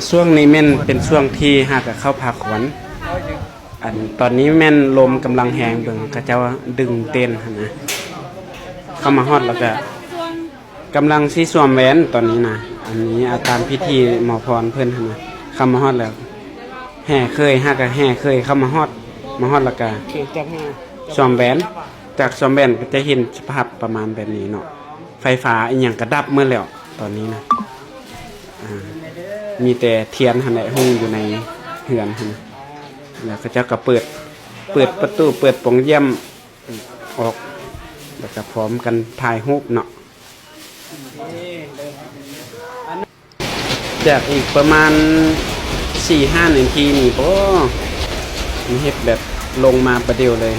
ຊ່ວງນີ້ແມ່ນເປັນຊ່ວງທີ່ຫາກໍເຂົ້າພາຄວັນ. ອັນຕອນນີ້ແມ່ນລົມກຳລັງແຮງ, ເບິ່ງເຂົາເຈົ້າດຶງເຕັນຫັ້ນນະ. ເຂົ້າມາຮອດແລ້ວກໍກຳລັງຊິສວມແຫວນຕອນນີ້ນະ. ອັນນີ້ ອາ ຕາມພິທີໝໍພອນເພິ່ນຫັ້ນນະ. ເຂົ້າມາຮອດແລ້ວ ແຫ່ເຂີຍ ຫາກໍແຫ່ເຂີຍເຂົ້າມາຮອດ, ມາຮອດແລ້ວກໍສວມແຫວນ. ຈາກສວມແຫວນກໍຈະເຫັນສະພາບປະມານແບບນີ້ເນາະ. ໄຟຟ້າອີ່ຫຍັງກໍດັບໝົດແລ້ວຕອນນີ້ນະ. ອ່າ ມີແຕ່ທຽນຫັ້ນແຫຼະ ຮຸ່ງຢູ່ໃນເຮືອນຫັ້ນນະ. ແລ້ວເຂົາເຈົ້າກໍເປີດ, ເປີດປະຕູ, ເປີດປ່ອງຢ້ຽມອອກ, ແລ້ວກໍພ້ອມກັນຖ່າຍຮູບເນາະ. ຈາກອີກປະມານສີ່ຫ້ານາທີນີ້ບໍ ມັນເຮັດແບບລົງມາປະດຽວເລີຍ.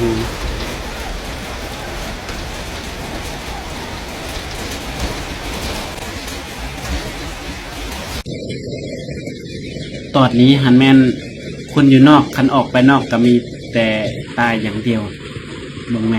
ຕອນນີ້ຫັ້ນແມ່ນຄົນຢູ່ນອກ, ຄັນອອກໄປນອກກໍມີແຕ່ຕາຍຢ່າງດຽວ. ເບິ່ງແມ.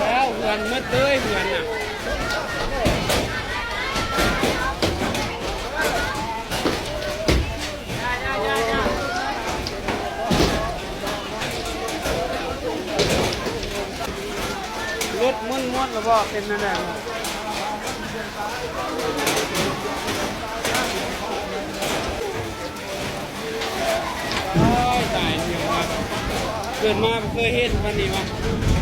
ອ້າວ ເຮືອນໝົດເລີຍ ເຮືອນນະ. ລົດໝຸນໝົດແລ້ວບໍ່ ເປັນແນວໃດ? ໂອ້ຍ ຕາຍ ເກີດມາບໍ່ເຄີຍເຫັນປານນີ້ຫວາ.